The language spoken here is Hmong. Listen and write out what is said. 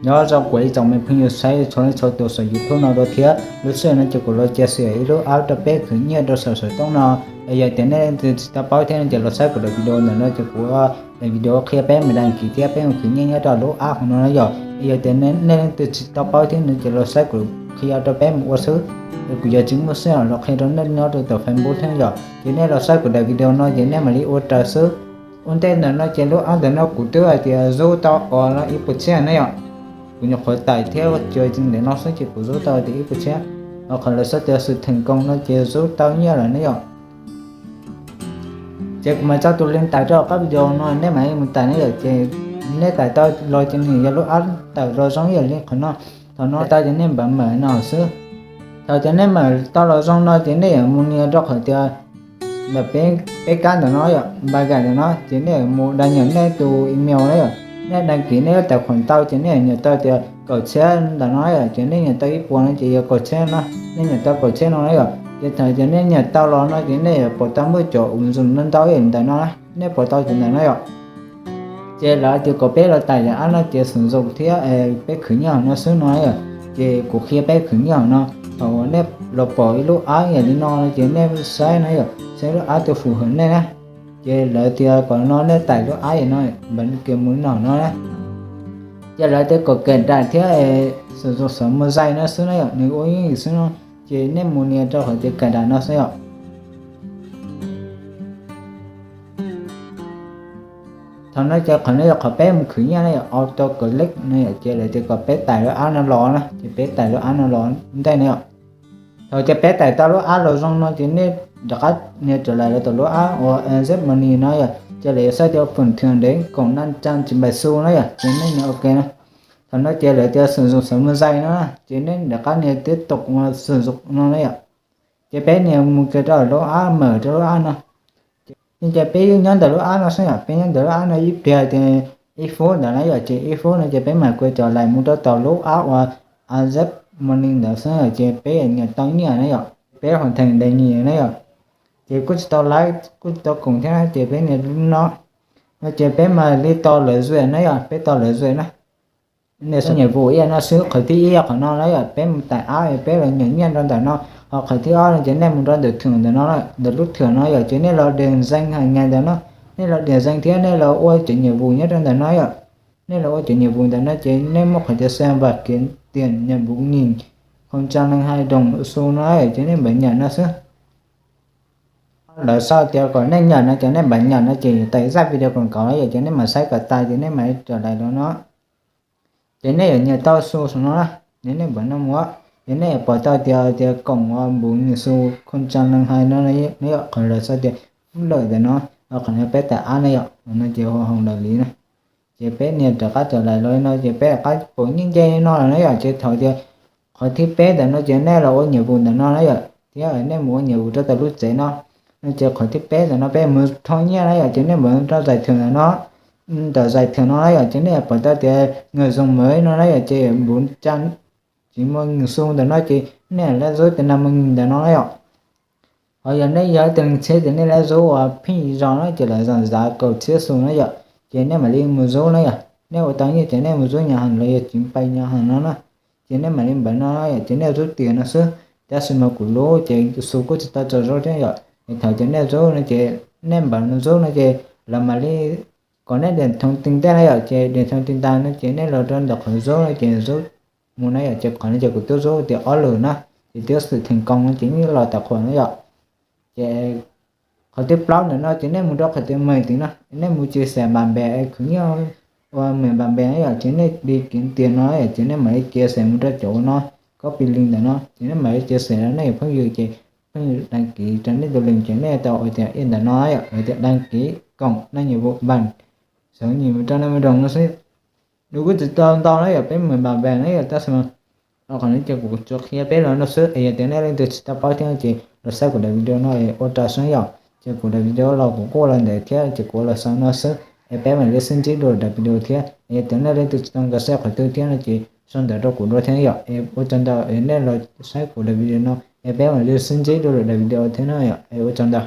Nyob zoo kuv ib tsoom me phooj ywg saib txhua leej txhua tus saum YouTube no dua thiab. Lub sij hawm no ces kuv los cia siab ib lub app rau peb khwv nyiaj rau saum xov tooj no. Es yog tias nej leej twg tsis tau paub thiab no ces los saib kuv daim video ntawm no ces kuv daim video qhia peb mus đăng ký thiab peb mus khwv nyiaj nyob rau lub app hauv no na yom. Es yog tias nej leej twg tsis tau paub thiab no ces los saib kuv qhia rau peb mus ua xwb. Es kuv yuav tsis muaj sij hawm los qhia rau nej nyob rau tom Facebook thiab yom. Ces nej los saib kuv daim video no ces nej mam li ua raws xwb. Ua ntej ntawm no ces lub app ntawm no kuv twb hais tias zub tau os no ib puas txhiab na yom. Kuv nyuam qhuav tais thiab ua cuag ntawm no xwb ces kuv zub tau tias ib puas txhiab. Ho qhov lawv xav tias sự thành công no ces zub tau nyiaj lawm ne yom. Ces kuv mam tso tus link tais rau qab video no nej mam mus tais ne yom. Ces nej tais tau los ces nws yog lub app tawm los zoo ib yam li qhov no. Thaum no tau ces nej npaj mam no xwb. Thaum ces nej mam tau los zoo no ces nej yuav mus nias rau qhov tias ntawm peb kab ntawm no yom, npaj gam ntawm no ces nej yuav mus đăng nhập nej tus email na yom. Nej đăng ký nej lub tài khoản tau ces nej yuav nias tau tias kaum txhiab ntawm no yom. Ces nej nias tau ib puas no ces yog kaum txhiab no, nej nias tau kaum txhiab no na yom. Ces thaum ces nej nias tau los no ces nej yuav pom tau muaj cov ứng dụng ntau ntau ntawm no, nej pom tau cov ntawm no yom. Ces lawv tias kom peb los tais yam app no ces sử dụng thiab peb khwv nyiaj hauv no xwb no yom. Ces kuv qhia peb khwv nyiaj hauv no. Thaum uas nej los pom ib lub app yam li no no ces nej saib no yom, saib lub app twg phù hợp nej na. Ces lawv tias kom no nej tais lub app yam no, npaj kiag mus no no na. Ces lawv tias kom cài đặt thiab sử dụng sau một giây no xwb na yom, nws ua yeeb yim xwb no. Ces nej mus nias rau qhov tias cài đặt no xwb yom. Thaum no ces qhov no yog qhov peb mus khwv nyiaj na yom, auto click no yom. Ces lawv tias kom peb tais lub app no los na, ces peb tais lub app no los ntej na yom. Thaum ces peb tais tau lub app los zoo no ces nej rov qab nias trở lại lawv tom lub app uas Zeb Money no yom. Ces lawv yuav xav tias phần thưởng đến cộng năm trăm chín mươi bảy xu na yom, ces nej nias ok na. Thaum no ces lawv tias sử dụng sau một giây no, ces nej rov qab nias tiếp tục ua sử dụng no na yom. Ces peb nias mus kiag rau lub app, mở rau lub app no. Ces peb nyob ntawm lub app no xwb yom, peb nyob ntawm lub app no ib pliag tias ib phút ntawd na yom, ces ib phút no ces peb mam quay trở lại mus rau tom lub app uas Zeb Money ntawd xwb yom, ces peb nias tau nyiaj na yom, peb hoàn thành đề nghị na yom. Ces kuj tsis tau laiv kuj tsis tau koom thiab na, ces peb nias no, no ces peb mam li tos lawv duyệt na yom, peb tos lawv duyệt na. Nias nhiệm vụ ib yam no xwb, qhov thib ib qhov no na yom, peb mus tais app peb los nyuam nyiaj rau ntawm no. Ho qhov thib ob no ces nej mus rau ntawm thưởng ntawm no, ntawm lub thưởng no yom, ces nej los điền danh hài ngày ntawm no, nej los điền danh thiab nej los ua cov nhiệm vụ nyob rau ntawm no yom. Nej los ua cov nhiệm vụ ntawm no ces nej muaj qhov tias xem và kiếm tiền nhiệm vụ nghìn không trăm lẻ hai đồng xu no yom, ces nej npaj nhập no xwb. Lawv sau tias kom nej nhập no ces nej npaj nhập no ces tais zaj video quảng cáo no yom, ces nej mam saib kom tas ces nej mam li trở lại lawv no. Ces nej yuav nias tau xu saum no na, ces nej npaj no mus, ces nej yuav pom tau tias tias cộng bốn nghìn xu không trăm lẻ hai no, qhov lawv sau tias phúc lợi ntawm no, qhov no peb tais app na yom, no ces hoa hồng đại lý na. Ces peb nias rov qab trở lại lawv no ces peb rov qab pom nyiaj nce no lawm na yom, ces thaum tias qhov thib peb ntawm no ces nej los ua nhiệm vụ ntawm no na yom, thiab nej mus ua nhiệm vụ rau tom lub tsev no. No ces qhov thib peb ntawm no peb mus rho nyiaj na yom, ces nej npaj rau giải thưởng ntawm no, ntawm giải thưởng no na yom, ces nej pom tau tias người dùng mới no na yom, ces bốn trăm chín mươi nghìn xu ntawm no ces nej lab zub tias năm mươi nghìn ntawm no na yom. Ho yog nej yog ib tug leej txiv ces nej lab zub uas pheej zog no ces lawv zam zav kaum txhiab xu na yom, ces nej mam li mus zub na yom. Nej ua tau nyiaj ces nej mus zub nhà hàng los yog chín mươi bảy nhà hàng no na, ces nej mam li npaj no yom, ces nej zub tias no xwb. Tab sis mas kuv lub ces xu kuj tsis tau txaus zub thiab yom, es thaum ces nej zub no ces nej npaj no zub no ces lawv mam li kom nej điền thông tin ntej na yom, ces điền thông tin tas no ces nej los rau ntawm qhov zub no ces zub mus na yom, ces qhov no ces kuv twb zub tias ob lwm na, ces twb sự thành công no ces yeej los tài khoản na yom. Ces qhov thib plaub ntawm no ces nej mus rau qhov tias mời tid no, nej mus chia sẻ bạn bè khwv nyiaj ua mời bạn bè na yom, ces nej đi kiếm tiền no yom, ces nej mam li chia sẻ mus rau cov no, copy link ntawm no ces nej mam li chia sẻ rau nej cov phooj ywg ces phooj ywg đăng ký rau nej tus link ces nej tau ua tias ib ntawm no yom, ua tias đăng ký cộng năm nhiệm vụ bằng sáu nghìn một trăm năm mươi đồng no xwb. Nws kuj tsis tau ntau na yom, peb mười bạn bè na yom, tab sis mas qhov no ces kuv tsuas qhia peb los no xwb, es yog tias nej leej twg tsis tau paub thiab ces los saib kuv daim video no es ua raws xwb yom. Ces kuv daim video los kuv kuj los ntawd thiab ces kuv los xaus no xwb, es peb mam li sib ntsib dua daim video thiab. Es yog tias nej leej twg tsis tau nkag siab qhov twg thiab no ces sau ntawv rau kuv dua thiab yom. Es ua tsaug ntau, es nej los saib kuv daim video no es peb mam li sib ntsib dua lwm daim video thiab na yom. Es ua tsaug ntau.